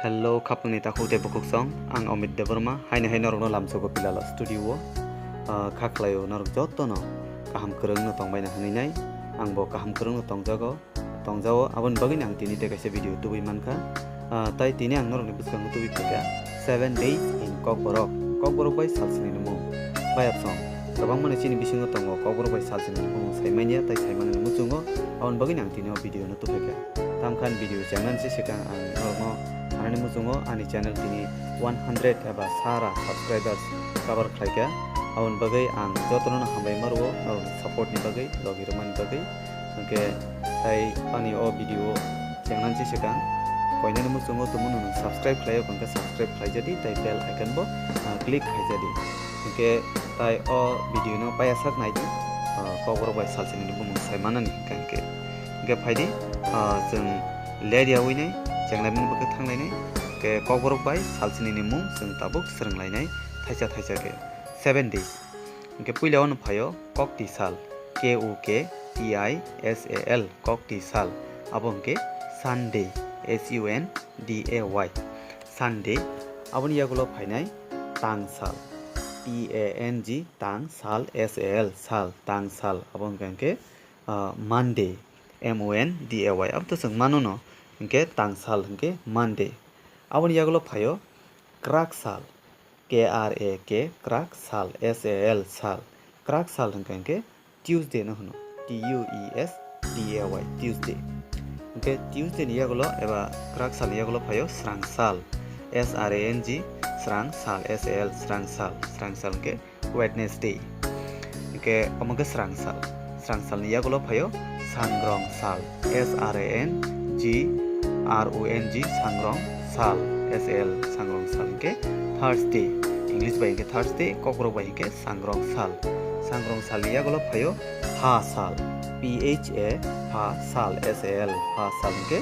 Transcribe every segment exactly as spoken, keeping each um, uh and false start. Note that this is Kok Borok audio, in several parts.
Hello, khapangni takhuk tei bukhuksong, ang Amit Debbarma, haino hai norokno lamsogo Pilala studio o. Ah, kha khlaio norok jotono kaham kwrwngno tongbaina hwnwi nai, angbo kaham kwrwngno tongjago, tongjao, aboni bagwino ang tini tei kaisa video tubui mankha. Ah, tai tini ang norokni bwskango tubui phaikha seven days in Kokborok, Kokborok bai salsini mung. Bayapsong, kwbangmani chini bisingo tongo Kokborok bai salsini mung saimanya tei saimanani muchungo, aboni bagwino ang tini o video no tubui phaikha. Tamkhan video chengnani se swkang ang norokno sanani muchungo ani channel tini one hundred eba sara subscribers cover khlaikha. Aboni bagwi ang jotono hambai ma rwo norokni support ni bagwi, logi rwmani bagwi. Hwnkhe tai ani o video chengnani se swkang koinani muchungo tumung nung subscribe khlaio, hwnkhe subscribe khlaijadi tai bell icon bo, ah, click khaijadi. Hwnkhe tai o video no payasak naidi, ah, Kokborok bai salsini bumung saimanani hwnkhe. Hwnkhe phaidi, ah, chwng ler yaui nai, chenglaimani bagwi thanglainai, hwnkhe Kokborok bai salsini ni mung chwng tabuk swrwnglainai thaisa thaisa khe, seven days. Hwnkhe puila ono phaio Kokti sal, K O K T I S A L, Kokti sal, abo hwnkhe Sunday, S U N D A Y, Sunday. Aboni yagulo phainai Tang sal, T A N G, Tang sal, S A L, sal, Tang sal, abo hwnkhe, hwnkhe, ah, Monday, M O N D A Y, abo to chwng mano no, hwnkhe Tang sal hwnkhe Monday. Aboni yagulo phaio Krak sal, K R A K, Krak sal, S A L, sal, Krak sal hwnkhe hwnkhe Tuesday no hwno, T U E S D A Y, Tuesday. Hwnkhe Tuesday ni yagulo eba Krak sal ni yagulo phaio Srang sal, S R A N G, Srang sal, S A L, Srang sal, Srang sal hwnkhe Wednesday. Hwnkhe omo khe Srang sal. Srang sal ni yagulo phaio Sangrong sal, S R A N G R O N G, Sangrong sal, S A L, Sangrong sal hwnkhe Thursday. English bai hwnkhe Thursday, Kokborok bai hwnkhe Sangrong sal. Sangrong sal ni yagulo phaio Pha sal, P H A, Pha sal, S A L, Pha sal hwnkhe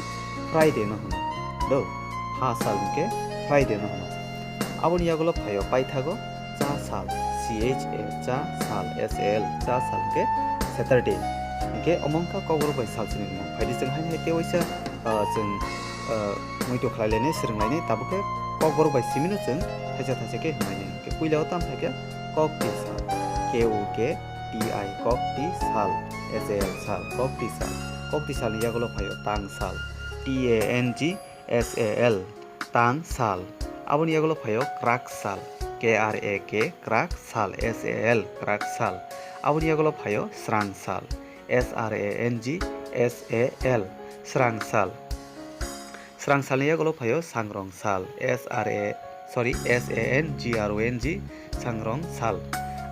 Friday no hwno. Do, Pha sal hwnkhe Friday no hwno. Aboni yagulo phaio paithago Cha sal, C H A, Cha sal, S A L, Cha sal hwnkhe Saturday. Hwnkhe omo wngkha Kokborok bai salsini mung. Phaidi chwng haino hai tei waisa, ah, chwng, ah, muitu khlai lainai, swrwng lainai, tabuk khe Kokborok bai simino chwng thaisa thaisa khe hwnlainai. Hwnkhe puila o tamo khe Kokti sal, K O K T I, Kokti sal, S A L, sal, Kokti sal. Kokti sal ni yagulo phaio Tang sal, T A N G S A L, Tang sal. Aboni yagulo phaio Krak sal, K R A K, Krak sal, S A L, Krak sal. Aboni yagulo phaio Srang sal, S R A N G S A L, Srang sal. Srang sal ni yagulo phaio Sangrong sal, S R A, sorry, S A N G R O N G, Sangrong sal.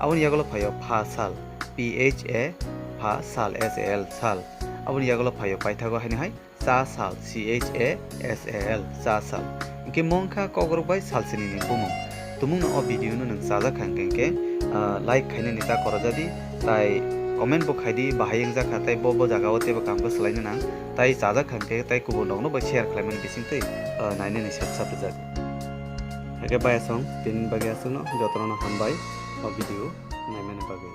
Aboni yagulo phaio Pha sal, P H A, Pha sal, S A L, sal. Aboni yagulo phaio paithago haino hai Cha sal, C H A S A L, Cha sal. Hwnkhe mo wngkha Kokborok bai salsini ni bumung. Tumungno o video no nwng chajak kha hwnkhe, ah, like khainani ta korojadi, tai comment bo khaidi, bahai wngjak kha, tai bo, bo jaga o teibo kaham khe swlaina nang, tai chajak kha hwnkhe, tai kubun rokno bo share khlaimani bisingtwi, ah, nainani sat sat rijak. Hwnkhe bai aswng, tini bagwi aswkno jotono hambai o video naimani bagwi.